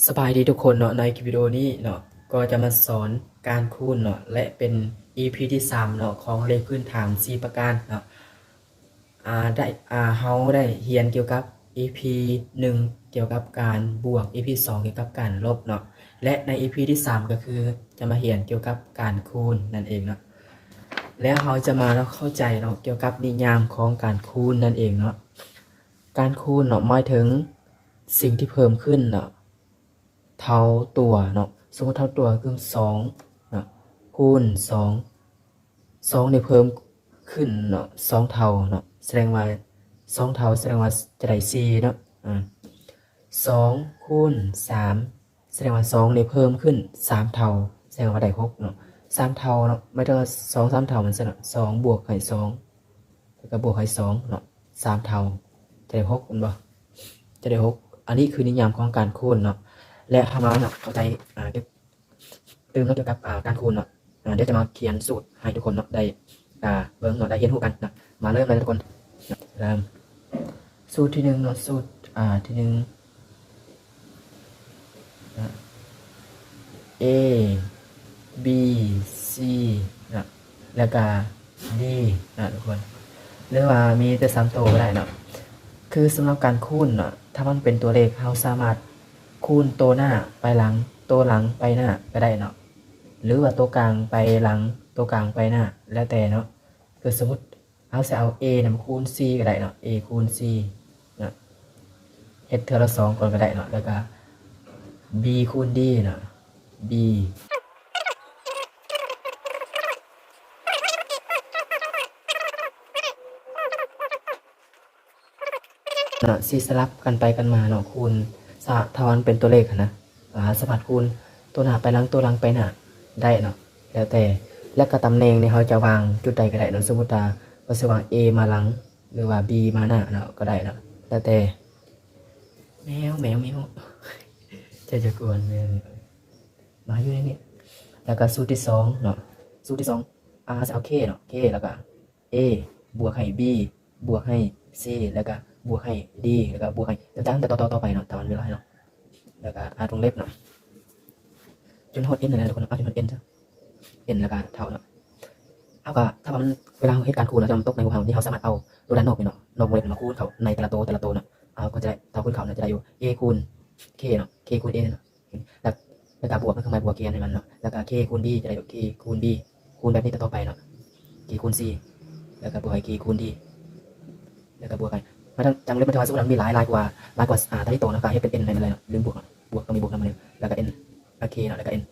ສະບາຍດີທຸກຄົນເນາະ, ໃນຄລິບວິດີໂອນີ້ເນາະ ກໍຈະມາສອນການຄູນເນາະ ແລະ ເປັນອີພີທີສາມເນາະ ຂອງເລກພື້ນຖານສີ່ປະການເນາະ. ອາ ໄດ້ ອາ ເຮົາໄດ້ຮຽນກ່ຽວກັບອີພີໜຶ່ງ ກ່ຽວກັບການບວກ, ອີພີສອງ ກ່ຽວກັບການລົບເນາະ ແລະ ໃນອີພີທີສາມ ກໍຄືຈະມາຮຽນກ່ຽວກັບການຄູນນັ້ນເອງເນາະ. ແລ້ວເຮົາຈະມາເນາະ ເຂົ້າໃຈເນາະ ກ່ຽວກັບນິຍາມຂອງການຄູນນັ້ນເອງເນາະ. ການຄູນເນາະ ໝາຍເຖິງສິ່ງທີ່ເພີ່ມຂຶ້ນເນາະ ເທົ່າຕົວເນາະ. ສົມມຸດເທົ່າຕົວຄືສອງເນາະ ຄູນສອງ, ສອງນີ້ເພີ່ມຂຶ້ນເນາະ ສອງເທົ່າເນາະ ສະແດງວ່າສອງເທົ່າ ສະແດງວ່າຈະໄດ້ສີ່ເນາະ. ອາ ສອງຄູນສາມ ສະແດງວ່າສອງນີ້ເພີ່ມຂຶ້ນສາມເທົ່າ ສະແດງວ່າໄດ້ຫົກເນາະ. ສາມເທົ່າເນາະ ໝາຍເຖິງວ່າສອງສາມເທົ່າ ແມ່ນຊັ້ນເນາະ, ສອງບວກໃຫ້ສອງ ແລ້ວກໍບວກໃຫ້ສອງເນາະ ສາມເທົ່າ ຈະໄດ້ຫົກແມ່ນບໍ່? ຈະໄດ້ຫົກ. ອັນນີ້ຄືນິຍາມຂອງການຄູນເນາະ ແລະ ເຮົາມາເນາະ ເຂົ້າໃຈ ອາ ຕື່ມເນາະ ກ່ຽວກັບ ອາ ການຄູນເນາະ. ອາ ດຽວຈະມາຂຽນສູດໃຫ້ທຸກຄົນເນາະ ໄດ້ ອາ ເບິ່ງເນາະ ໄດ້ຮຽນຮູ້ກັນເນາະ. ມາເລີ່ມເລີຍທຸກຄົນ ເລີ່ມ. ສູດທີໜຶ່ງເນາະ ສູດ ອາ ທີໜຶ່ງ ເອ ບີ ຊີ ເນາະ ແລ້ວກະ ດີ ເນາະທຸກຄົນ ຫຼືວ່າມີແຕ່ສາມໂຕກໍໄດ້ເນາະ. ຄືສຳລັບການຄູນເນາະ ຖ້າມັນເປັນຕົວເລກ ເຮົາສາມາດຄູນໂຕໜ້າໄປຫຼັງ ໂຕຫຼັງໄປໜ້າກໍໄດ້ເນາະ ຫຼືວ່າໂຕກາງໄປຫຼັງ ໂຕກາງໄປໜ້າ ແລ້ວແຕ່ເນາະ. ຄືສົມມຸດ ເຮົາຊິເອົາເອນຳຄູນຊີກໍໄດ້ເນາະ ເອຄູນຊີເນາະ ເຮັດເທື່ອລະສອງກ່ອນກໍໄດ້ເນາະ ແລ້ວກະບີຄູນດີເນາະ ບີ ເນາະ ຊິສະຫຼັບກັນໄປກັນມາເນາະ ຄູນ ສະ ຖ້າວ່າມັນເປັນຕົວເລກຫັ້ນນະ ອາ ສາມາດຄູນໂຕໜ້າໄປຫຼັງ ໂຕຫຼັງໄປໜ້າໄດ້ເນາະ ແລ້ວແຕ່. ແລ້ວກໍຕຳແໜ່ງນີ້ເຮົາຈະວາງຈຸດໃດກໍໄດ້ເນາະ ສົມມຸດວ່າເຮົາຊິວາງເອມາຫຼັງ ຫຼືວ່າບີມາໜ້າເນາະ ກໍໄດ້ເນາະ ແລ້ວແຕ່. ແມວ ແມວ ແມວ ເຈົ້າຈະກວນແມວ ມາຢູ່ໃນນີ້. ແລ້ວກໍສູດທີສອງເນາະ ສູດທີສອງ ອາ ເຮົາຊິເອົາເຄເນາະ ເຄ ແລ້ວກໍ ເອ ບວກໃຫ້ບີ ບວກໃຫ້ຊີ ແລ້ວກະບວກໃຫ້ດີ ແລ້ວກະບວກໃຫ້ ຈາກນັ້ນຕໍ່ໆໄປເນາະ ຕາມເວລາເນາະ ແລ້ວກະ ອາ ວົງເລັບເນາະ ຈົນຮອດເອັນນັ້ນແຫຼະທຸກຄົນເນາະ ເອົາຈົນຮອດເອັນຊະ ເອັນແລ້ວກະເທົ່າເນາະ. ເຮົາກະ ຖ້າວ່າມັນ ເວລາເຮົາເຮັດການຄູນເນາະ ຈະຕົກໃນຮູບເຮົານີ້ ເຮົາສາມາດເອົາໂຕດ້ານນອກນີ້ເນາະ ນອກວົງເລັບມາຄູນເຂົ້າໃນແຕ່ລະໂຕ ແຕ່ລະໂຕເນາະ ເຮົາກໍຈະໄດ້ ຖ້າຄູນເຂົ້າເນາະ ຈະໄດ້ຢູ່ ເອຄູນເຄເນາະ ເຄຄູນເອເນາະ ແລ້ວ ແລ້ວກະບວກ ມັນຄືໝາຍບວກ ເຄ ໃຫ້ມັນເນາະ ແລ້ວກະເຄຄູນບີ ຈະໄດ້ເຄຄູນບີ ຄູນແບບນີ້ຕໍ່ໆໄປເນາະ ເຄຄູນຊີ ແລ້ວກະບວກໃຫ້ເຄຄູນດີ ແລ້ວກະບວກໃຫ້ ມາທາງ ຈາກເລັບມັນຈະວ່າ ສົມມຸດວ່າມີຫຼາຍ ຫຼາຍກວ່າ ຫຼາຍກວ່າ ອາ ທາງນີ້ໂຕເນາະ ກະເຮັດເປັນເອັນໃຫ້ມັນເລີຍເນາະ ລືມບວກເນາະ ບວກຕ້ອງມີບວກນຳ ແລ້ວກະເອັນ ອາ ເຄເນາະ ແລ້ວກະເອັນ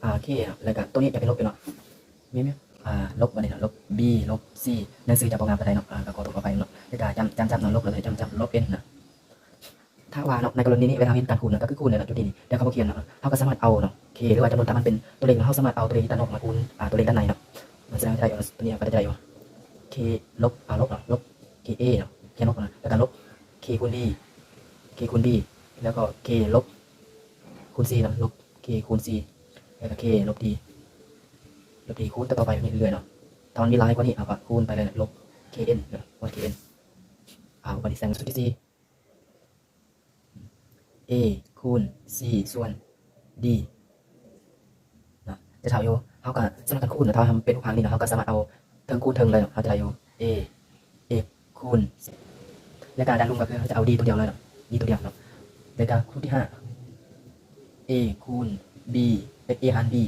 ອາ ເຄເນາະ ແລ້ວກະໂຕນີ້ຈະເປັນລົບເນາະ ມີ ມີ ອາ ລົບ ບັດນີ້ເນາະ ລົບບີ ລົບຊີ ໜັງສືຈະບໍ່ງາມປານໃດເນາະ ອາ ກໍຂໍໂທດຂໍອະໄພເນາະ ແລ້ວກະຈຳ ຈຳ ຈຳເນາະ ລົບ ແລ້ວກະຈຳ ຈຳ ລົບເອັນເນາະ. ຖ້າວ່າເນາະ ໃນກໍລະນີນີ້ ເວລາເຮົາເຮັດການຄູນເນາະ ກໍຄືຄູນເນາະ ຈຸດນີ້ ແຕ່ເຂົາບໍ່ຂຽນເນາະ ເຮົາກໍສາມາດເອົາເນາະ ເຄ ຫຼືວ່າຈຳນວນ ຖ້າມັນເປັນຕົວເລກເນາະ ເຮົາສາມາດເອົາຕົວເລກດ້ານນອກມາຄູນ ອາ ຕົວເລກດ້ານໃນເນາະ ມັນສະແດງວ່າຈະໄດ້ຢູ່ເນາະ ຕົວນີ້ເຮົາກໍຈະໄດ້ຢູ່ ເຄລົບ ອາ ລົບເນາະ ລົບເຄເອເນາະ ຂຽນລົບເນາະ ແລ້ວກໍລົບເຄຄູນບີ ເຄຄູນບີ ແລ້ວກໍເຄລົບຄູນຊີເນາະ ລົບເຄຄູນຊີ ແລ້ວກໍເຄລົບດີ ລົບດີ ຄູນຕໍ່ໆໄປແບບນີ້ເລື້ອຍໆເນາະ ຖ້າມັນມີຫຼາຍກວ່ານີ້ ເຮົາກໍຄູນໄປເລື້ອຍໆ ລົບເຄເອັນເນາະ ລົບເຄເອັນ ເອົາ ບັດນີ້ໃສ່ສູດທີສີ່ ເອຄູນຊີສ່ວນດີເນາະ ຈະເທົ່າຢູ່ ເຮົາກໍສາມາດຄູນເນາະ ຖ້າວ່າເປັນຮູບຮ່າງນີ້ເນາະ ເຮົາກໍສາມາດເອົາເທິງຄູນເທິງເລີຍເນາະ ເຮົາຈະໄດ້ຢູ່ ເອ ເອຄູນ ແລ້ວກໍດ້ານລຸ່ມກໍຄືເຮົາຈະເອົາດີຕົວດຽວເລີຍເນາະ ດີຕົວດຽວເນາະ ແລ້ວກໍຄູນທີຫ້າ ເອຄູນບີ ເປັນເອຫານບີ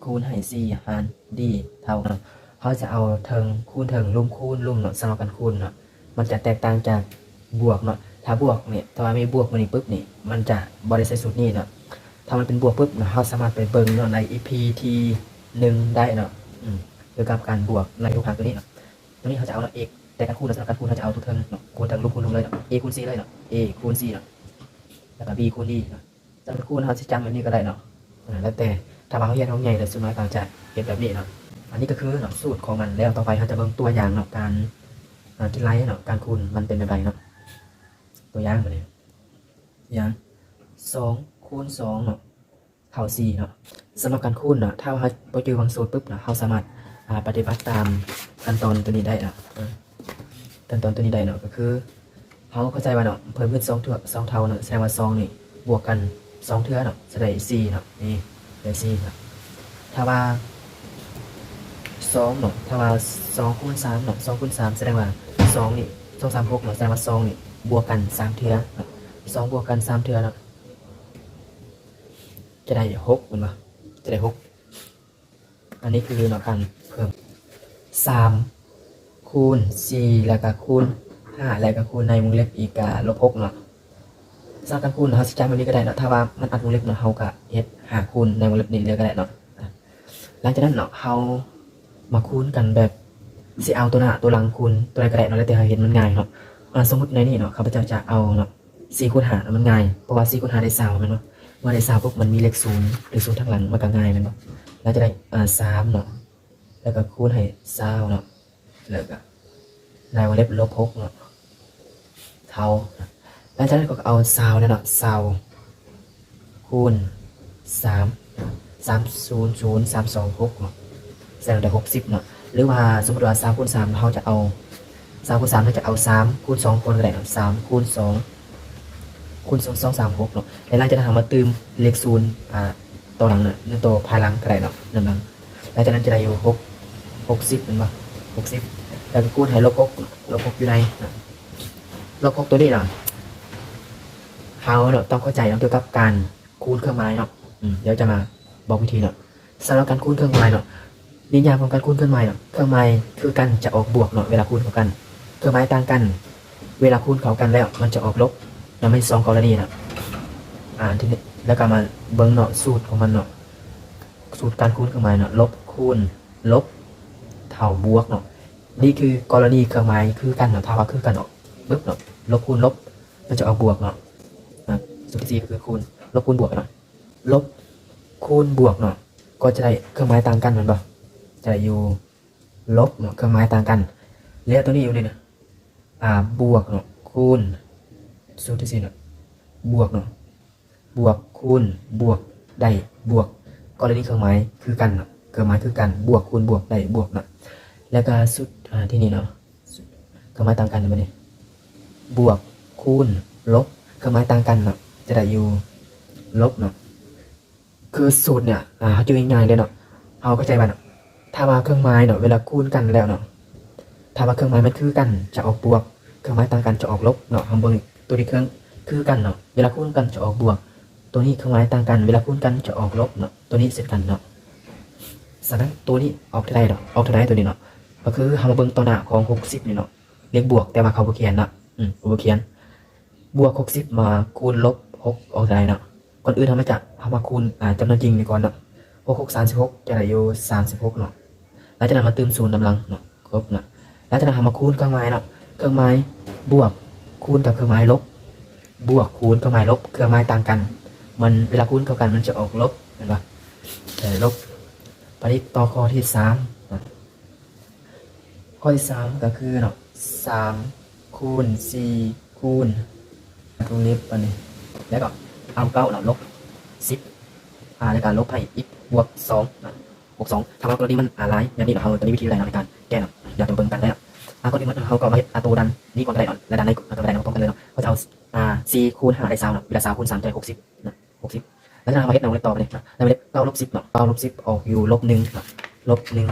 ຄູນໃຫ້ຊີຫານດີເທົ່າ ເຮົາຈະເອົາເທິງຄູນເທິງ ລຸ່ມຄູນລຸ່ມເນາະ ສຳລັບການຄູນເນາະ ມັນຈະແຕກຕ່າງຈາກບວກເນາະ ຖ້າບວກນີ້ ຖ້າວ່າມີບວກມານີ້ປຶບນີ້ ມັນຈະບໍ່ໄດ້ໃຊ້ສູດນີ້ເນາະ ຖ້າມັນເປັນບວກປຶບເນາະ ເຮົາສາມາດໄປເບິ່ງເນາະ ໃນອີພີທີໜຶ່ງໄດ້ເນາະ ອືມ ກ່ຽວກັບການບວກໃນຮູບຮ່າງຕົວນີ້ເນາະ ຕົວນີ້ເຮົາຈະເອົາເນາະ ເອ ແຕ່ການຄູນເນາະ ສຳລັບການຄູນເຮົາຈະເອົາຕົວເທິງເນາະ ຄູນເທິງ ລຸ່ມຄູນລຸ່ມເລີຍເນາະ ເອຄູນຊີເລີຍເນາະ ເອຄູນຊີເນາະ ແລ້ວກໍບີຄູນດີເນາະ ສຳລັບຄູນເຮົາຊິຈຳແບບນີ້ກໍໄດ້ເນາະ ອາ ແລ້ວແຕ່ ຖ້າວ່າເຮົາຮຽນເຮົາໃຫຍ່ແລ້ວ ສ່ວນຫຼາຍກໍຈະເຮັດແບບນີ້ເນາະ ອັນນີ້ກໍຄືເນາະ ສູດຂອງມັນ ແລ້ວຕໍ່ໄປເຮົາຈະເບິ່ງຕົວຢ່າງເນາະ ການ ອາ ຄິດໄລ່ເນາະ ການຄູນມັນເປັນແບບໃດເນາະ ຕົວຢ່າງບັດນີ້ ຢ່າງ ສອງຄູນສອງເນາະ ເທົ່າສີ່ເນາະ ສຳລັບການຄູນເນາະ ຖ້າວ່າເຮົາບໍ່ຈື່ຫວັງສູດປຶບເນາະ ເຮົາສາມາດ ອາ ປະຕິບັດຕາມຂັ້ນຕອນຕົວນີ້ໄດ້ເນາະ ເອີ ຂັ້ນຕອນຕົວນີ້ໄດ້ເນາະ ກໍຄື ເຮົາເຂົ້າໃຈວ່າເນາະ ເພີ່ມຂຶ້ນສອງເທົ່າ ສອງເທົ່າເນາະ ສະແດງວ່າສອງນີ້ບວກກັນສອງເທື່ອເນາະ ຈະໄດ້ສີ່ເນາະ ນີ້ໄດ້ສີ່ເນາະ. ຖ້າວ່າສອງເນາະ ຖ້າວ່າສອງຄູນສາມເນາະ ສອງຄູນສາມ ສະແດງວ່າສອງນີ້ ສອງ ສາມ ຫົກເນາະ ສະແດງວ່າສອງນີ້ບວກກັນສາມເທື່ອເນາະ ສອງບວກກັນສາມເທື່ອເນາະ ຈະໄດ້ຫົກແມ່ນບໍ່? ຈະໄດ້ຫົກ. ອັນນີ້ຄືເນາະ ການເພີ່ມ ສາມຄູນສີ່ ແລ້ວກະຄູນຫ້າ ແລ້ວກະຄູນໃນວົງເລັບອີກກະລົບຫົກເນາະ. ສຳລັບການຄູນເຮົາຊິຈຳແບບນີ້ກໍໄດ້ເນາະ ຖ້າວ່າມັນອັດວົງເລັບເນາະ ເຮົາກະເຮັດຫ້າຄູນໃນວົງເລັບນີ້ເລີຍກໍໄດ້ເນາະ. ຫຼັງຈາກນັ້ນເນາະ ເຮົາມາຄູນກັນແບບ ຊິເອົາຕົວໜ້າຕົວຫຼັງຄູນຕົວໃດກໍໄດ້ເນາະ ແລ້ວແຕ່ເຮົາເຮັດ ມັນງ່າຍເນາະ. ອາ ສົມມຸດໃນນີ້ເນາະ ຂ້າພະເຈົ້າຈະເອົາເນາະ ສີ່ຄູນຫ້າເນາະ ມັນງ່າຍ ເພາະວ່າສີ່ຄູນຫ້າໄດ້ຊາວແມ່ນບໍ່? ເມື່ອໄດ້ຊາວປຸບ ມັນມີເລກສູນ ເລກສູນທາງຫຼັງ ມັນກໍງ່າຍແມ່ນບໍ່? ແລ້ວຈະໄດ້ ອາ ສາມເນາະ ແລ້ວກໍຄູນໃຫ້ຊາວເນາະ ແລ້ວກໍໃນວົງເລັບລົບຫົກເນາະ ເທົ່າ ຫຼັງຈາກນັ້ນກໍເອົາຊາວແລ້ວເນາະ ຊາວ ຄູນສາມ ສາມສູນສູນ ສາມສອງຫົກເນາະ ສະແດງວ່າໄດ້ຫົກສິບເນາະ. ຫຼືວ່າສົມມຸດວ່າສາມຄູນສາມ ເຮົາຈະເອົາ ສາມຄູນສາມ ເຮົາຈະເອົາສາມຄູນສອງກ່ອນກໍໄດ້ເນາະ ສາມຄູນສອງ ຄູນສອງ ສອງສາມຫົກເນາະ ແລະ ຫຼັງຈາກນັ້ນເຮົາມາຕື່ມເລກສູນ ອາ ຕໍ່ຫຼັງເນາະ ຫຼືຕໍ່ພາຍຫຼັງກໍໄດ້ເນາະ ນຳຫຼັງ. ຫຼັງຈາກນັ້ນຈະໄດ້ຢູ່ຫົກ ຫົກສິບແມ່ນບໍ່? ຫົກສິບ ແລ້ວກໍຄູນໃຫ້ລົບຫົກ ລົບຫົກຢູ່ໃນ ລົບຫົກຕົວນີ້ເນາະ ເຮົາເນາະຕ້ອງເຂົ້າໃຈເນາະ ກ່ຽວກັບການຄູນເຄື່ອງໝາຍເນາະ. ອືມ ດຽວຈະມາບອກວິທີເນາະ. ສຳລັບການຄູນເຄື່ອງໝາຍເນາະ ນິຍາມຂອງການຄູນເຄື່ອງໝາຍເນາະ ເຄື່ອງໝາຍຄືກັນຈະອອກບວກເນາະ ເວລາຄູນເຂົ້າກັນ, ເຄື່ອງໝາຍຕ່າງກັນ ເວລາຄູນເຂົ້າກັນແລ້ວມັນຈະອອກລົບເນາະ. ມັນມີສອງກໍລະນີເນາະ. ອາ ທີນີ້ ແລ້ວກໍມາເບິ່ງເນາະ ສູດຂອງມັນເນາະ ສູດການຄູນເຄື່ອງໝາຍເນາະ ລົບຄູນ ລົບ ເທົ່າບວກເນາະ. ນີ້ຄືກໍລະນີເຄື່ອງໝາຍຄືກັນເນາະ ຖ້າວ່າຄືກັນເນາະ ປຶບເນາະ ລົບຄູນລົບ ມັນຈະອອກບວກເນາະ. ອາ ສູດທີສີ່ກໍຄືຄູນ ລົບຄູນບວກເນາະ ລົບຄູນບວກເນາະ ກໍຈະໄດ້ເຄື່ອງໝາຍຕ່າງກັນແມ່ນບໍ່? ຈະໄດ້ຢູ່ລົບເນາະ ເຄື່ອງໝາຍຕ່າງກັນ. ແລ້ວຕົວນີ້ຢູ່ນີ້ນະ ອາ ບວກເນາະ ຄູນ ສູດທີສີ່ເນາະ ບວກເນາະ ບວກຄູນບວກໄດ້ບວກ ກໍລະນີເຄື່ອງໝາຍຄືກັນເນາະ ເຄື່ອງໝາຍຄືກັນ ບວກຄູນບວກໄດ້ບວກເນາະ. ແລ້ວກໍສູດ ອາ ທີນີ້ເນາະ ເຄື່ອງໝາຍຕ່າງກັນບັດນີ້ ບວກຄູນລົບ ເຄື່ອງໝາຍຕ່າງກັນເນາະ ຈະໄດ້ຢູ່ລົບເນາະ. ຄືສູດເນຍ ອາ ເຮົາຈື່ງ່າຍໆເດ້ເນາະ ເຮົາເຂົ້າໃຈວ່າເນາະ ຖ້າວ່າເຄື່ອງໝາຍເນາະ ເວລາຄູນກັນແລ້ວເນາະ ຖ້າວ່າເຄື່ອງໝາຍມັນຄືກັນຈະອອກບວກ ເຄື່ອງໝາຍຕ່າງກັນຈະອອກລົບເນາະ. ເຮົາເບິ່ງຕົວທີ່ເຄື່ອງຄືກັນເນາະ ເວລາຄູນກັນຈະອອກບວກ ຕົວນີ້ເຄື່ອງໝາຍຕ່າງກັນ ເວລາຄູນກັນຈະອອກລົບເນາະ ຕົວນີ້ເຊັ່ນກັນເນາະ. ສະນັ້ນຕົວນີ້ອອກເທົ່າໃດເນາະ ອອກເທົ່າໃດຕົວນີ້ເນາະ ກໍຄືເຮົາມາເບິ່ງຕໍ່ໜ້າຂອງຫົກສິບນີ້ເນາະ ເລກບວກ ແຕ່ວ່າເຂົາບໍ່ຂຽນເນາະ ອືມ ເຂົາບໍ່ຂຽນ ບວກຫົກສິບມາຄູນລົບຫົກອອກເທົ່າໃດເນາະ. ກ່ອນອື່ນເຮົາມາຈະ ເຮົາມາຄູນ ອາ ຈຳນວນຈິງນີ້ກ່ອນເນາະ ຫົກຫົກສາມສິບຫົກ ຈະໄດ້ຢູ່ສາມສິບຫົກເນາະ. ຫຼັງຈາກນັ້ນມາຕື່ມສູນນຳຫຼັງເນາະ ຄົບເນາະ. ຫຼັງຈາກນັ້ນເຮົາມາຄູນເຄື່ອງໝາຍເນາະ ເຄື່ອງໝາຍບວກຄູນກັບເຄື່ອງໝາຍລົບ ບວກຄູນເຄື່ອງໝາຍລົບ ເຄື່ອງໝາຍຕ່າງກັນ ມັນເວລາຄູນເຂົ້າກັນມັນຈະອອກລົບ ເຫັນບໍ່? ເອີ ລົບ. ບາດນີ້ຕໍ່ຂໍ້ທີສາມເນາະ ຂໍ້ທີສາມກໍຄືເນາະ ສາມຄູນສີ່ຄູນວົງເລັບອັນນີ້ ແລ້ວກໍເອົາເກົ້າເນາະ ລົບສິບ ອາ ແລ້ວກໍລົບໃຫ້ x ບວກສອງເນາະ ບວກສອງ. ຖ້າວ່າກໍລະນີມັນ ອາ ຫຼາຍແບບນີ້ເນາະ ເຮົາກໍມີວິທີໄດ້ເນາະໃນການແກ້ເນາະ ດຽວຈະມາເບິ່ງນຳກັນເລີຍເນາະ. ອາ ກ່ອນອື່ນໝົດເຮົາກໍມາເຮັດ ອາ ຕົວດ້ານນີ້ກ່ອນກໍໄດ້ເນາະ ແລ້ວດ້ານໃນກໍໄດ້ເນາະ ພ້ອມກັນເລີຍເນາະ. ເຮົາຈະເອົາ ອາ ສີ່ຄູນຫ້າໄດ້ຊາວເນາະ ເວລາຊາວຄູນສາມຈະໄດ້ຫົກສິບເນາະ ຫົກສິບ. ແລ້ວຈາກນັ້ນເຮົາມາເຮັດໜ້າວົງເລັບຕໍ່ໄປເລີຍເນາະ ໜ້າວົງເລັບ ເກົ້າລົບສິບເນາະ ເກົ້າລົບສິບອອກຢູ່ລົບໜຶ່ງເນາະ ລົບໜຶ່ງ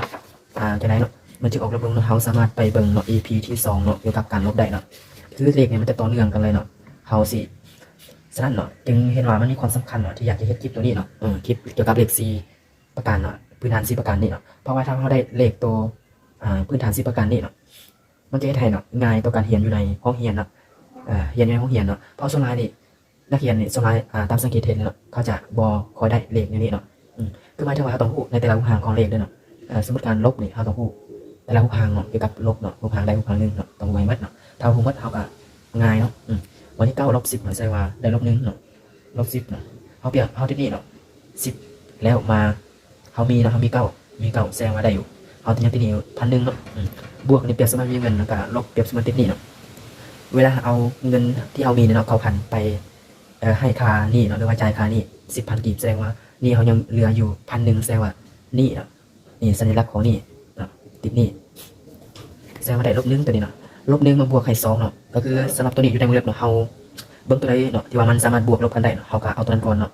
ອາ ຈັ່ງໃດເນາະ ມັນຈຶ່ງອອກລົບໜຶ່ງເນາະ. ເຮົາສາມາດໄປເບິ່ງເນາະ ອີພີທີສອງເນາະ ກ່ຽວກັບການລົບໄດ້ເນາະ ຄືເລກນີ້ມັນຈະຕໍ່ເນື່ອງກັນເລີຍເນາະ ເຮົາຊິ ສະນັ້ນເນາະ ຈຶ່ງເຫັນວ່າມັນມີຄວາມສຳຄັນເນາະ ທີ່ຢາກຈະເຮັດຄລິບຕົວນີ້ເນາະ ເອີ ຄລິບກ່ຽວກັບເລກສີ່ປະການເນາະ ພື້ນຖານສີ່ປະການນີ້ເນາະ ເພາະວ່າຖ້າເຮົາໄດ້ເລກໂຕ ອາ ພື້ນຖານສີ່ປະການນີ້ເນາະ ມັນຈະເຮັດໃຫ້ເນາະ ງ່າຍຕໍ່ການຮຽນຢູ່ໃນຫ້ອງຮຽນເນາະ ເອີ ຮຽນຢູ່ໃນຫ້ອງຮຽນເນາະ ເພາະສ່ວນຫຼາຍນີ້ ນັກຮຽນນີ້ສ່ວນຫຼາຍ ອາ ຕາມສັງເກດເຫັນເນາະ ເຂົາຈະບໍ່ຄ່ອຍໄດ້ເລກແນວນີ້ເນາະ ອືມ ຄືໝາຍເຖິງວ່າເຮົາຕ້ອງຮູ້ໃນແຕ່ລະຮູບຮ່າງຂອງເລກເດີເນາະ ເອີ ສົມມຸດການລົບນີ້ ເຮົາຕ້ອງຮູ້ແຕ່ລະຮູບຮ່າງເນາະ ກ່ຽວກັບລົບເນາະ ຮູບຮ່າງໃດຮູບຮ່າງໜຶ່ງເນາະ ຕ້ອງຮູ້ໃຫ້ໝົດເນາະ ຖ້າເຮົາຮູ້ໝົດເຮົາກໍງ່າຍເນາະ ອືມ ວັນທີເກົ້າລົບສິບ ໝາຍເຖິງວ່າໄດ້ລົບໜຶ່ງເນາະ ລົບສິບເນາະ ເຮົາປ່ຽນ ເຮົາຕິດນີ້ເນາະ ສິບ ແລ້ວມາ ເຮົາມີເນາະ ເຮົາມີເກົ້າ ມີເກົ້າ ສະແດງວ່າໄດ້ຢູ່ ເຮົາຍັງຕິດໜີ້ຢູ່ພັນໜຶ່ງເນາະ ອືມ ບວກນີ້ປຽບສະເໝືອນມີເງິນ ແລ້ວກະລົບປຽບສະເໝືອນຕິດໜີ້ເນາະ ເວລາເຮົາເອົາເງິນທີ່ເຮົາມີເນາະ ເກົ້າພັນ ໄປ ເອີ ໃຫ້ຄ່າໜີ້ເນາະ ຫຼືວ່າຈ່າຍຄ່າໜີ້ສິບພັນກີບ ສະແດງວ່າໜີ້ເຮົາຍັງເຫຼືອຢູ່ພັນໜຶ່ງ ສະແດງວ່າໜີ້ເນາະ ນີ້ສັນຍາລັກຂອງໜີ້ເນາະ ຕິດໜີ້ ສະແດງວ່າໄດ້ລົບໜຶ່ງຕົວນີ້ເນາະ ລົບໜຶ່ງມາບວກໃຫ້ສອງເນາະ ກໍຄືສຳລັບຕົວນີ້ຢູ່ໃນວົງເລັບເນາະ ເຮົາເບິ່ງຕົວໃດເນາະ ທີ່ວ່າມັນສາມາດບວກລົບກັນໄດ້ເນາະ ເຮົາກໍເອົາຕົວນັ້ນກ່ອນເນາະ.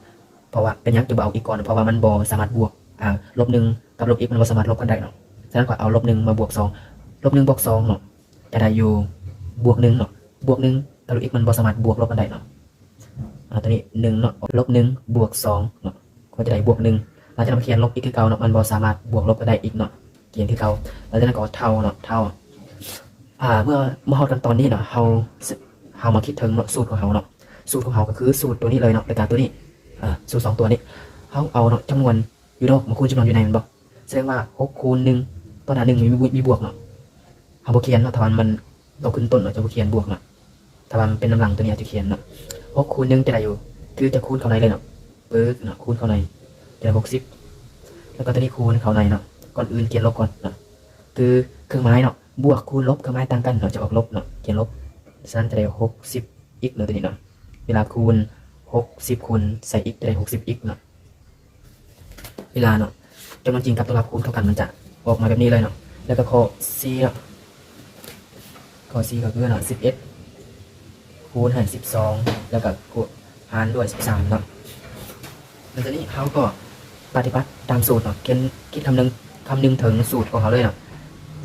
ເພາະວ່າເປັນຫຍັງຈຶ່ງບໍ່ເອົາອີກກ່ອນ? ເພາະວ່າມັນບໍ່ສາມາດບວກ ອາ ລົບໜຶ່ງກັບລົບອີກມັນບໍ່ສາມາດລົບກັນໄດ້ເນາະ. ສະນັ້ນກໍເອົາລົບໜຶ່ງມາບວກສອງ ລົບໜຶ່ງບວກສອງເນາະ ຈະໄດ້ຢູ່ບວກໜຶ່ງເນາະ. ບວກໜຶ່ງກັບລົບອີກມັນບໍ່ສາມາດບວກລົບກັນໄດ້ເນາະ. ອາ ຕົວນີ້ໜຶ່ງເນາະ ລົບໜຶ່ງບວກສອງເນາະ ກໍຈະໄດ້ບວກໜຶ່ງ. ຫຼັງຈາກນັ້ນມາຂຽນລົບອີກຄືເກົ່າເນາະ ມັນບໍ່ສາມາດບວກລົບກັນໄດ້ອີກເນາະ ຂຽນຄືເກົ່າ. ຫຼັງຈາກນັ້ນກໍເທົ່າເນາະ ເທົ່າ ອາ ເມື່ອມາຮອດຂັ້ນຕອນນີ້ເນາະ ເຮົາ ເຮົາມາຄິດເຖິງເນາະ ສູດຂອງເຮົາເນາະ. ສູດຂອງເຮົາກໍຄືສູດຕົວນີ້ເລີຍເນາະ ແລ້ວກໍຕົວນີ້ ອາ ສູດສອງຕົວນີ້ ເຮົາເອົາເນາະ ຈຳນວນຢູ່ດອກ ມາຄູນຈຳນວນຢູ່ໃນແມ່ນບໍ່? ສະແດງວ່າຫົກຄູນໜຶ່ງ ຕໍ່ໜ້າໜຶ່ງມີ ມີບວກເນາະ ເຮົາບໍ່ຂຽນເນາະ. ຖ້າວ່າມັນຕົກຂຶ້ນຕົ້ນເນາະ ຈະບໍ່ຂຽນບວກເນາະ. ຖ້າວ່າມັນເປັນນຳຫຼັງຕົວນີ້ ເຮົາຈະຂຽນເນາະ ຫົກຄູນໜຶ່ງຈະໄດ້ຢູ່ ຄືຈະຄູນເຂົ້າໃນເລີຍເນາະ ປຶກເນາະ ຄູນເຂົ້າໃນຈະໄດ້ຫົກສິບ ແລ້ວກໍຕົວນີ້ຄູນເຂົ້າໃນເນາະ. ກ່ອນອື່ນຂຽນລົບກ່ອນເນາະ ຄືເຄື່ອງໝາຍເນາະ ບວກ ຄູນ ລົບ ເຄື່ອງໝາຍຕ່າງກັນເນາະ ຈະອອກລົບເນາະ ຂຽນລົບ. ສະນັ້ນຈະໄດ້ຫົກສິບ x ເນາະ ຕົວນີ້ເນາະ. ເວລາຄູນ ຫົກສິບ ຄູນໃສ່ x ຈະໄດ້ຫົກສິບ x ເນາະ. ເວລາເນາະ ຈຳນວນຈິງກັບຕົວລັບຄູນເທົ່າກັນ ມັນຈະອອກມາແບບນີ້ເລີຍເນາະ. ແລ້ວກໍຂໍ້ C ເນາະ ຂໍ້ C ກໍຄືເນາະ ສິບເອັດ ຄູນໃຫ້ສິບສອງ ແລ້ວກໍຄູນຫານດ້ວຍສິບສາມເນາະ. ຫຼັງຈາກນີ້ເຮົາກໍປະຕິບັດຕາມສູດເນາະ ຄຽນ ຄິດຄຳນຶງ ຄຳນຶງເຖິງສູດຂອງເຮົາເລີຍເນາະ.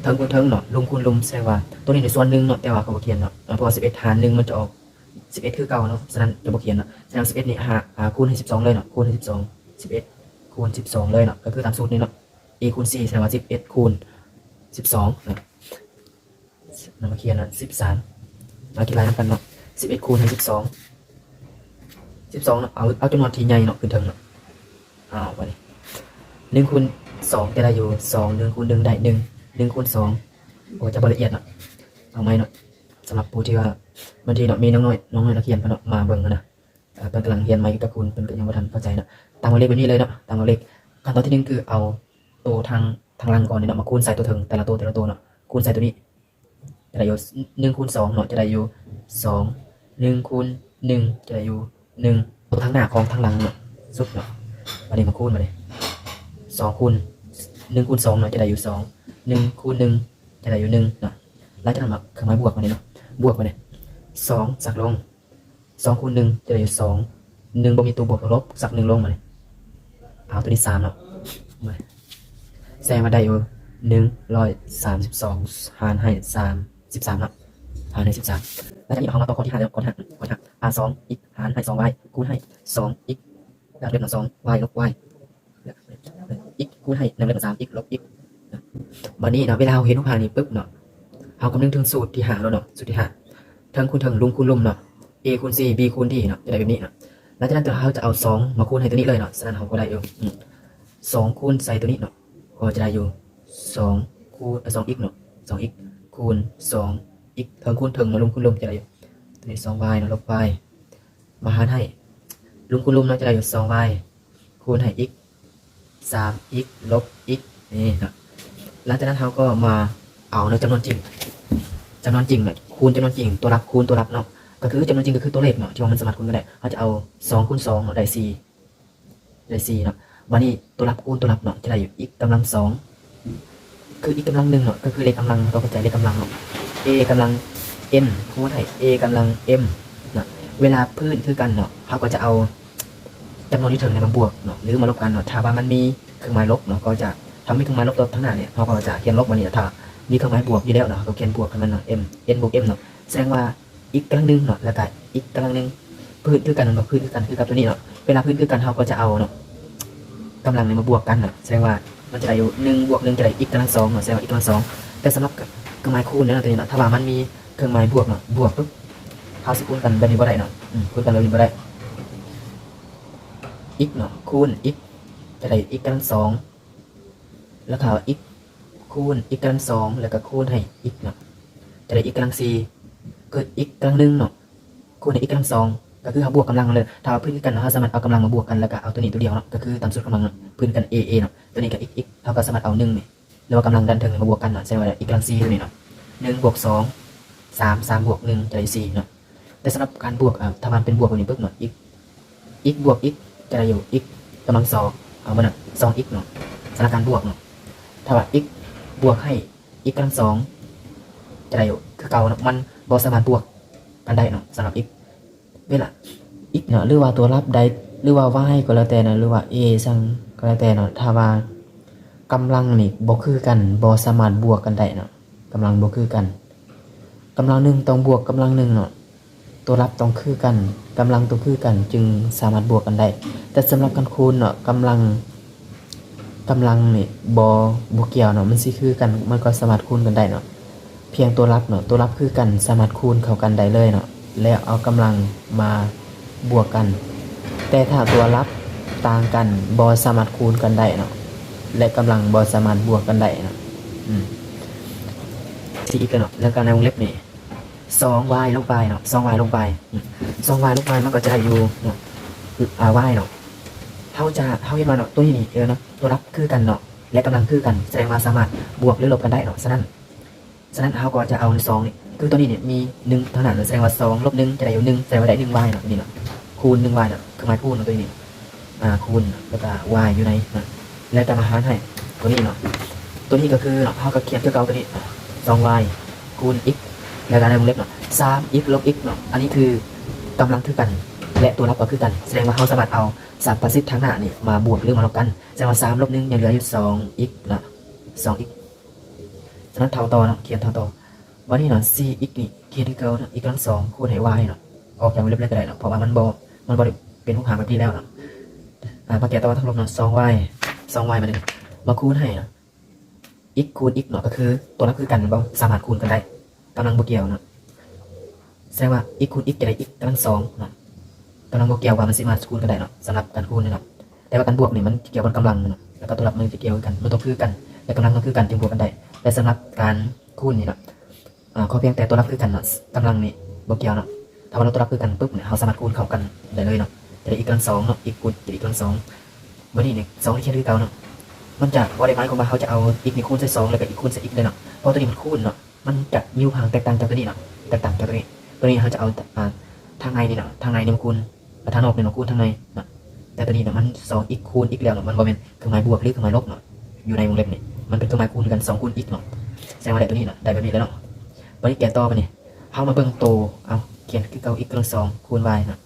ເທິງຄູນເທິງເນາະ ລຸ່ມຄູນລຸ່ມ ສະແດງວ່າຕົວນີ້ໃນສ່ວນໜຶ່ງເນາະ ແຕ່ວ່າເຂົາບໍ່ຂຽນເນາະ ເພາະວ່າສິບເອັດຫານໜຶ່ງມັນຈະອອກສິບເອັດຄືເກົ່າເນາະ. ສະນັ້ນຈະບໍ່ຂຽນເນາະ. ສະນັ້ນສິບເອັດນີ້ຫາ ອາ ຄູນໃຫ້ສິບສອງເລີຍເນາະ ຄູນໃຫ້ສິບສອງ ສິບເອັດຄູນສິບສອງເລີຍເນາະ ກໍຄືຕາມສູດນີ້ເນາະ a ຄູນ c ສະແດງວ່າສິບເອັດຄູນສິບສອງເນາະ. ນຳມາຂຽນເນາະ ສິບສາມ ມາຄິດໄລ່ນຳກັນເນາະ ສິບເອັດຄູນໃຫ້ສິບສອງ ສິບສອງເນາະ ເອົາ ເອົາຈຳນວນທີ່ໃຫຍ່ເນາະ ຂຶ້ນເທິງເນາະ. ເອົາບາດນີ້ ໜຶ່ງຄູນສອງຈະໄດ້ຢູ່ສອງ ໜຶ່ງຄູນໜຶ່ງໄດ້ໜຶ່ງ ໜຶ່ງຄູນສອງ ໂອ້ ຈະບໍ່ລະອຽດເນາະ. ເອົາໃໝ່ເນາະ ສຳລັບຜູ້ທີ່ວ່າບາງທີເນາະ ມີນ້ອງນ້ອຍ ນ້ອງນ້ອຍນັກຮຽນເພິ່ນເນາະ ມາເບິ່ງຫັ້ນນະ ເອີ ເພິ່ນກຳລັງຮຽນໃໝ່ກັບຄູນ ເພິ່ນກໍຍັງບໍ່ທັນເຂົ້າໃຈເນາະ. ຕາມໝາຍເລກແບບນີ້ເລີຍເນາະ ຕາມໝາຍເລກ. ຂັ້ນຕອນທີໜຶ່ງຄືເອົາໂຕທາງ ທາງຫຼັງກ່ອນນີ້ເນາະ ມາຄູນໃສ່ໂຕເທິງ ແຕ່ລະໂຕ ແຕ່ລະໂຕເນາະ ຄູນໃສ່ໂຕນີ້ ຈະໄດ້ຢູ່ໜຶ່ງຄູນສອງເນາະ ຈະໄດ້ຢູ່ສອງ ໜຶ່ງຄູນໜຶ່ງຈະໄດ້ຢູ່ໜຶ່ງ ໂຕທາງໜ້າຂອງທາງຫຼັງເນາະ ສຸດເນາະ. ບາດນີ້ມາຄູນ ບາດນີ້ສອງຄູນ ໜຶ່ງຄູນສອງເນາະ ຈະໄດ້ຢູ່ສອງ ໜຶ່ງຄູນໜຶ່ງຈະໄດ້ຢູ່ໜຶ່ງເນາະ. ຫຼັງຈາກນັ້ນມາເຄື່ອງໝາຍບວກ ບາດນີ້ເນາະ ບວກ ບາດນີ້ສອງສັກລົງ ສອງຄູນໜຶ່ງຈະໄດ້ຢູ່ສອງ ໜຶ່ງບໍ່ມີຕົວບວກຕົວລົບ ສັກໜຶ່ງລົງມານີ້ ເອົາຕົວນີ້ສາມເນາະ ແສດງວ່າໄດ້ຢູ່ໜຶ່ງຮ້ອຍສາມສິບສອງ ຫານໃຫ້ສາມສິບສາມເນາະ ຫານໃຫ້ສິບສາມ. ແລ້ວທີນີ້ເຮົາມາຕໍ່ຂໍ້ທີຫ້າເດີ ຂໍ້ທີຫ້າ ຂໍ້ທີຫ້າ ອາ ສອງ x ຫານໃຫ້ສອງ y ຄູນໃຫ້ສອງ x ແລ້ວເລັບສອງ y ລົບ y x ຄູນໃຫ້ນຳເລັບສາມ x ລົບ x. ບາດນີ້ເນາະ ເວລາເຮົາເຫັນຮູບຮ່າງນີ້ປຶບເນາະ ເຮົາກຳນຶງເຖິງສູດທີຫ້າໂລດເນາະ ສູດທີຫ້າ ເທິງຄູນເທິງ ລຸ່ມຄູນລຸ່ມເນາະ a ຄູນ c b ຄູນ d ເນາະ ຈະໄດ້ແບບນີ້ເນາະ. ຫຼັງຈາກນັ້ນເຮົາຈະເອົາສອງມາຄູນໃຫ້ຕົວນີ້ເລີຍເນາະ ສະນັ້ນເຮົາກໍໄດ້ເອີ ສອງຄູນໃສ່ຕົວນີ້ເນາະ ກໍຈະໄດ້ຢູ່ສອງຄູນ ເອີ ສອງ x ເນາະ ສອງ x ຄູນສອງ x ເທິງຄູນເທິງເນາະ ລຸ່ມຄູນລຸ່ມ ຈະໄດ້ຢູ່ຕົວນີ້ສອງ y ເນາະ ລົບ y ມາຫານໃຫ້ ລຸ່ມຄູນລຸ່ມເນາະ ຈະໄດ້ຢູ່ສອງ y ຄູນໃຫ້ x ສາມ x ລົບ x ນີ້ເນາະ. ຫຼັງຈາກນັ້ນເຮົາກໍມາເອົາເນາະ ຈຳນວນຈິງ ຈຳນວນຈິງເນາະ ຄູນຈຳນວນຈິງ ຕົວລັບຄູນຕົວລັບເນາະ ກໍຄືຈຳນວນຈິງກໍຄືຕົວເລກເນາະ ທີ່ວ່າມັນສາມາດຄູນກັນໄດ້ ເຮົາຈະເອົາສອງຄູນສອງເນາະ ໄດ້ສີ່ ໄດ້ສີ່ເນາະ. ບາດນີ້ຕົວລັບຄູນຕົວລັບເນາະ ຈະໄດ້ຢູ່ x ກຳລັງສອງ ຄື x ກຳລັງໜຶ່ງເນາະ ກໍຄືເລກກຳລັງ ເຮົາກໍເຂົ້າໃຈເລກກຳລັງເນາະ a ກຳລັງ n ຄູນໃຫ້ a ກຳລັງ m ເນາະ. ເວລາພື້ນຄືກັນເນາະ ເຮົາກໍຈະເອົາຈຳນວນທີ່ເທິງນີ້ມາບວກເນາະ ຫຼືມາລົບກັນເນາະ. ຖ້າວ່າມັນມີເຄື່ອງໝາຍລົບເນາະ ກໍຈະ ຖ້າມີເຄື່ອງໝາຍລົບຕໍ່ທາງໜ້ານີ້ ເຮົາກໍຈະຂຽນລົບ. ບາດນີ້ຖ້າມີເຄື່ອງໝາຍບວກຢູ່ແລ້ວເນາະ ເຮົາກໍຂຽນບວກໃຫ້ມັນເນາະ m n ບວກ m ເນາະ ສະແດງວ່າ x ກຳລັງໜຶ່ງເນາະ ແລ້ວກະ x ກຳລັງໜຶ່ງ ພື້ນຄືກັນເນາະ ພື້ນຄືກັນ ຄືກັບຕົວນີ້ເນາະ. ເວລາພື້ນຄືກັນ ເຮົາກໍຈະເອົາເນາະ ກຳລັງນີ້ມາບວກກັນເນາະ ສະແດງວ່າມັນຈະໄດ້ຢູ່ໜຶ່ງບວກໜຶ່ງຈະໄດ້ x ກຳລັງສອງເນາະ ສະແດງວ່າ x ກຳລັງສອງ. ແຕ່ສຳລັບເຄື່ອງໝາຍຄູນແລ້ວຕົວນີ້ເນາະ ຖ້າວ່າມັນມີເຄື່ອງໝາຍບວກເນາະ ບວກປຶບ ເຮົາຊິຄູນກັນແບບນີ້ບໍ່ໄດ້ເນາະ ອືມ ຄູນກັນແບບນີ້ບໍ່ໄດ້. x ເນາະ ຄູນ x ຈະໄດ້ x ກຳລັງສອງ ແລ້ວກໍ x ຄູນ x ກຳລັງສອງ ແລ້ວກໍຄູນໃຫ້ x ເນາະ ຈະໄດ້ x ກຳລັງສີ່ ຄື x ກຳລັງໜຶ່ງເນາະ ຄູນໃຫ້ x ກຳລັງສອງ ກໍຄືເຮົາບວກກຳລັງເລີຍ. ຖ້າວ່າພື້ນຄືກັນເນາະ ເຮົາສາມາດເອົາກຳລັງມາບວກກັນ ແລ້ວກໍເອົາຕົວນີ້ຕົວດຽວເນາະ ກໍຄືຕາມສູດກຳລັງເນາະ ພື້ນຄືກັນ a a ເນາະ ຕົວນີ້ກໍ x x ເຮົາກໍສາມາດເອົາໜຶ່ງນີ້ ຫຼືວ່າກຳລັງດ້ານເທິງນີ້ມາບວກກັນເນາະ ສະແດງວ່າ x ກຳລັງສີ່ຕົວນີ້ເນາະ ໜຶ່ງບວກສອງ ສາມ ສາມບວກໜຶ່ງຈະໄດ້ສີ່ເນາະ. ແຕ່ສຳລັບການບວກ ເອີ ຖ້າວ່າມັນເປັນບວກແບບນີ້ປຶບເນາະ x x ບວກ x ຈະໄດ້ຢູ່ x ກຳລັງສອງ ເອົາບໍ່ນະ ສອງ x ເນາະ ສຳລັບການບວກເນາະ. ຖ້າວ່າ x ບວກໃຫ້ x ກຳລັງສອງ ຈະໄດ້ຢູ່ ເກົ່າເນາະ ມັນບໍ່ສາມາດບວກກັນໄດ້ເນາະ ສຳລັບ x ເວລາ x ເນາະ ຫຼືວ່າຕົວລັບໃດ ຫຼືວ່າ y ກໍແລ້ວແຕ່ເນາະ ຫຼືວ່າ a ສັງກໍແລ້ວແຕ່ເນາະ ຖ້າວ່າກຳລັງນີ້ບໍ່ຄືກັນ ບໍ່ສາມາດບວກກັນໄດ້ເນາະ ກຳລັງບໍ່ຄືກັນ ກຳລັງໜຶ່ງຕ້ອງບວກກຳລັງໜຶ່ງເນາະ ຕົວລັບຕ້ອງຄືກັນ ກຳລັງຕ້ອງຄືກັນ ຈຶ່ງສາມາດບວກກັນໄດ້ ແຕ່ສຳລັບການຄູນເນາະ ກຳລັງ ກຳລັງນີ້ບໍ່ ບໍ່ກ່ຽວເນາະ ມັນຊິຄືກັນ ມັນກໍສາມາດຄູນກັນໄດ້ເນາະ ພຽງຕົວລັບເນາະ ຕົວລັບຄືກັນ ສາມາດຄູນເຂົ້າກັນໄດ້ເລີຍເນາະ ແລ້ວເອົາກຳລັງມາບວກກັນ ແຕ່ຖ້າຕົວລັບຕ່າງກັນ ບໍ່ສາມາດຄູນກັນໄດ້ເນາະ ແລະ ກຳລັງບໍ່ສາມາດບວກກັນໄດ້ເນາະ ອືມ x ເນາະ ແລ້ວກໍໃນວົງເລັບນີ້ ສອງ y ລົບ y ເນາະ ສອງ y ລົບ y ອືມ ສອງ y ລົບ y ມັນກໍຈະໄດ້ຢູ່ເນາະ ອາ y ເນາະ ເຮົາຈະ ເຮົາເຫັນວ່າເນາະ ຕົວນີ້ນີ້ ເອີ ເນາະ ຕົວລັບຄືກັນເນາະ ແລະ ກຳລັງຄືກັນ ສະແດງວ່າສາມາດບວກ ຫຼື ລົບກັນໄດ້ເນາະ ສະນັ້ນ ສະນັ້ນເຮົາກໍຈະເອົາສອງນີ້ ຄືຕົວນີ້ນີ້ມີໜຶ່ງທາງໜ້າເນາະ ສະແດງວ່າສອງລົບໜຶ່ງຈະໄດ້ຢູ່ໜຶ່ງ ສະແດງວ່າໄດ້ໜຶ່ງ y ເນາະ ຕົວນີ້ເນາະ ຄູນໜຶ່ງ y ເນາະ ເຄື່ອງໝາຍຄູນເນາະ ຕົວນີ້ ອາ ຄູນ ແລ້ວກໍ y ຢູ່ໃນເນາະ ແລ້ວກໍມາຫານໃຫ້ຕົວນີ້ເນາະ ຕົວນີ້ກໍຄືເນາະ ເຮົາກໍຂຽນຄືເກົ່າ ຕົວນີ້ ສອງ y ຄູນ x ແລ້ວກໍໃນວົງເລັບເນາະ ສາມ x ລົບ x ເນາະ ອັນນີ້ຄືກຳລັງຄືກັນ ແລະ ຕົວລັບກໍຄືກັນ ສະແດງວ່າເຮົາສາມາດເອົາສຳປະສິດທາງໜ້ານີ້ມາບວກ ຫຼື ມາລົບກັນ ສະແດງວ່າສາມລົບໜຶ່ງຍັງເຫຼືອຢູ່ສອງ x ເນາະ ສອງ x ສະນັ້ນເທົ່າຕໍ່ເນາະ ຂຽນເທົ່າຕໍ່ ບັດນີ້ເນາະ ສີ່ x ນີ້ຂຽນຄືເກົ່າເນາະ x ກຳລັງສອງຄູນໃຫ້ y ເນາະ ອອກຈາກວົງເລັບເລີຍກໍໄດ້ເນາະ ເພາະວ່າມັນບໍ່ ມັນບໍ່ໄດ້ເປັນຮູບຮ່າງແບບນີ້ແລ້ວເນາະ ອາ ມາແກະຕໍ່ທາງລົບເນາະ ສອງ y ສອງ y ມານີ້ ມາຄູນໃຫ້ເນາະ x ຄູນ x ເນາະ ກໍຄືຕົວລັບຄືກັນແມ່ນບໍ່ ສາມາດຄູນກັນໄດ້ ກຳລັງບໍ່ກ່ຽວເນາະ ສະແດງວ່າ x ຄູນ x ຈະໄດ້ x ກຳລັງສອງເນາະ ກຳລັງບໍ່ກ່ຽວວ່າມັນຊິມາຄູນກັນໄດ້ເນາະ ສຳລັບການຄູນນີ້ເນາະ ແຕ່ວ່າການບວກນີ້ມັນຈະກ່ຽວກັບກຳລັງເນາະ ແລ້ວກໍຕົວລັບມັນຈະກ່ຽວກັນ ມັນຕ້ອງຄືກັນ ແລະ ກຳລັງຕ້ອງຄືກັນຈຶ່ງບວກກັນໄດ້ ແລະ ສຳລັບການຄູນນີ້ເນາະ ອາ ຂໍພຽງແຕ່ຕົວລັບຄືກັນເນາະ ກຳລັງນີ້ບໍ່ກ່ຽວເນາະ ຖ້າວ່າຕົວລັບຄືກັນປຶບນີ້ ເຮົາສາມາດຄູນເຂົ້າກັນໄດ້ເລີຍເນາະ ຈະໄດ້ x ກຳລັງສອງເນາະ x ຄູນ x ກຳລັງສອງ ບັດນີ້ນີ້ ສອງ ນີ້ຂຽນຄືເກົ່າເນາະ ມັນຈະບໍ່ໄດ້ໝາຍຄວາມວ່າເຮົາຈະເອົາ x ນີ້ຄູນໃສ່ສອງ ແລ້ວກໍ x ຄູນໃສ່ x ເລີຍເນາະ ເພາະຕົວນີ້ມັນຄູນເນາະ ມັນຈະມີຮູບຮ່າງແຕກຕ່າງຈາກຕົວນີ້ເນາະ ແຕກຕ່າງຈາກຕົວນີ້ ຕົວນີ້ເຮົາຈະເອົາ ອາ ທາງໃນນີ້ເນາະ ທາງໃນນີ້ມາຄູນ ແລະ ທາງນອກນີ້ມາຄູນທາງໃນເນາະ ແຕ່ຕົວນີ້ເນາະ ມັນ ສອງ x ຄູນ x ແລ້ວເນາະ ມັນບໍ່ແມ່ນເຄື່ອງໝາຍບວກ ຫຼື ເຄື່ອງໝາຍລົບເນາະ ຢູ່ໃນວົງເລັບນີ້ ມັນເປັນເຄື່ອງໝາຍຄູນຄືກັນ ສອງ ຄູນ x ເນາະ ສະແດງວ່າໄດ້ຕົວນີ້ເນາະ ໄດ້ແບບນີ້ເລີຍເນາະ ບັດນີ້ແກະຕໍ່ ບັດນີ້ເຮົາມາເບິ່ງໂຕ ເອົາ ຂຽນຄືເກົ່າ x ກຳລັງສອງຄູນ y ເນາະ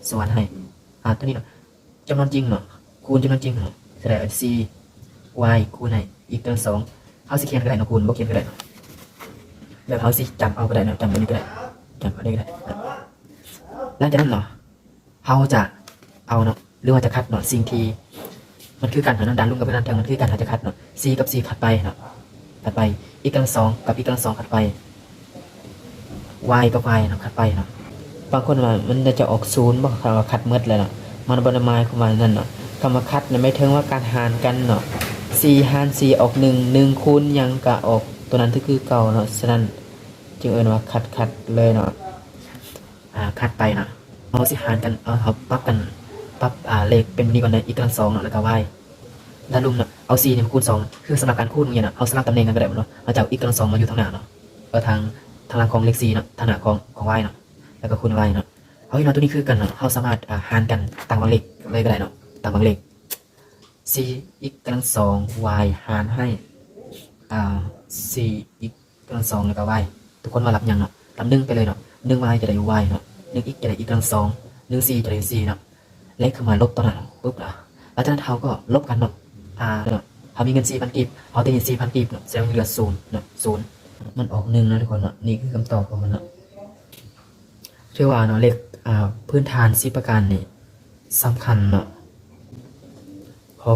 ສ່ວນໃຫ້ ອາ ຕົວນີ້ເນາະ ຈຳນວນຈິງເນາະ ຄູນຈຳນວນຈິງເນາະ ສະແດງວ່າ ສີ່ y ຄູນໃຫ້ x ກຳລັງສອງ ເຮົາຊິຂຽນກໍໄດ້ເນາະ ຄູນ ບໍ່ຂຽນກໍໄດ້ເນາະ ແບບເຮົາຊິຈຳເອົາກໍໄດ້ເນາະ ຈຳແບບນີ້ກໍໄດ້ ຈຳເອົາໄດ້ກໍໄດ້ ຫຼັງຈາກນັ້ນເນາະ ເຮົາຈະເອົາເນາະ ຫຼືວ່າຈະຂັດເນາະ ສິ່ງທີ່ມັນຄືກັນເນາະ ດ້ານລຸ່ມກັບດ້ານເທິງມັນຄືກັນ ເຮົາຈະຂັດເນາະ ສີ່ ກັບ ສີ່ ຂັດໄປເນາະ ຖັດໄປ x ກຳລັງສອງ ກັບ x ກຳລັງສອງ ຖັດໄປ y ກັບ y ເນາະ ຖັດໄປເນາະ ບາງຄົນວ່າມັນຈະອອກສູນບໍ່ ຄັນວ່າຂັດໝົດແລ້ວເນາະ ມັນບໍ່ໄດ້ໝາຍຄວາມວ່ານັ້ນເນາະ ຄຳວ່າຂັດນັ້ນໝາຍເຖິງວ່າການຫານກັນເນາະ ສີ່ຫານສີ່ອອກໜຶ່ງ ໜຶ່ງຄູນຫຍັງກໍອອກຕົວນັ້ນຄືເກົ່າເນາະ ສະນັ້ນຈຶ່ງເອີ້ນວ່າຂັດ ຂັດເລີຍເນາະ ອາ ຂັດໄປເນາະ ເຮົາຊິຫານກັນ ເອົາ ເຮົາປັບກັນ ປັບ ອາ ເລກເປັນແບບນີ້ກ່ອນເດີ x ກຳລັງສອງເນາະ ແລ້ວກໍ y ດ້ານລຸ່ມເນາະ ເອົາສີ່ນີ້ມາຄູນສອງ ຄືສຳລັບການຄູນເນາະ ເຮົາສະຫຼັບຕຳແໜ່ງກັນກໍໄດ້ເນາະ ເຮົາຈະເອົາ x ກຳລັງສອງມາຢູ່ທາງໜ້າເນາະ ເອົາທາງ ທາງຫຼັງຂອງເລກສີ່ເນາະ ທາງໜ້າຂອງ ຂອງ y ເນາະ ແລ້ວກໍຄູນ y ເນາະ ເຮົາເຫັນວ່າຕົວນີ້ຄືກັນເນາະ ເຮົາສາມາດ ອາ ຫານກັນຕາມບັ້ງເລກເລີຍກໍໄດ້ເນາະ ຕາມບັ້ງເລກ ສີ່ x ກຳລັງສອງ y ຫານໃຫ້ ອາ ສີ່ x ກຳລັງສອງ ແລ້ວກໍ y ທຸກຄົນວ່າລັບຫຍັງເນາະ ລັບໜຶ່ງໄປເລີຍເນາະ ໜຶ່ງ y ຈະໄດ້ຢູ່ y ເນາະ ໜຶ່ງ x ຈະໄດ້ x ກຳລັງສອງ ໜຶ່ງ c ຈະໄດ້ຢູ່ c ເນາະ ແລະ ເຄື່ອງໝາຍລົບຕໍ່ໜ້າປຶບເນາະ ຫຼັງຈາກນັ້ນເຮົາກໍລົບກັນເນາະ ອາ ເນາະ ເຮົາມີເງິນສີ່ພັນກີບ ເຮົາຕິດໜີ້ສີ່ພັນກີບເນາະ ສະແດງວ່າເຫຼືອສູນເນາະ ສູນ ມັນອອກໜຶ່ງເນາະທຸກຄົນເນາະ ນີ້ຄືຄຳຕອບຂອງມັນເນາະ ຖືວ່າເນາະ ເລກ ອາ ພື້ນຖານສີ່ປະການນີ້ສຳຄັນເນາະ ຂໍ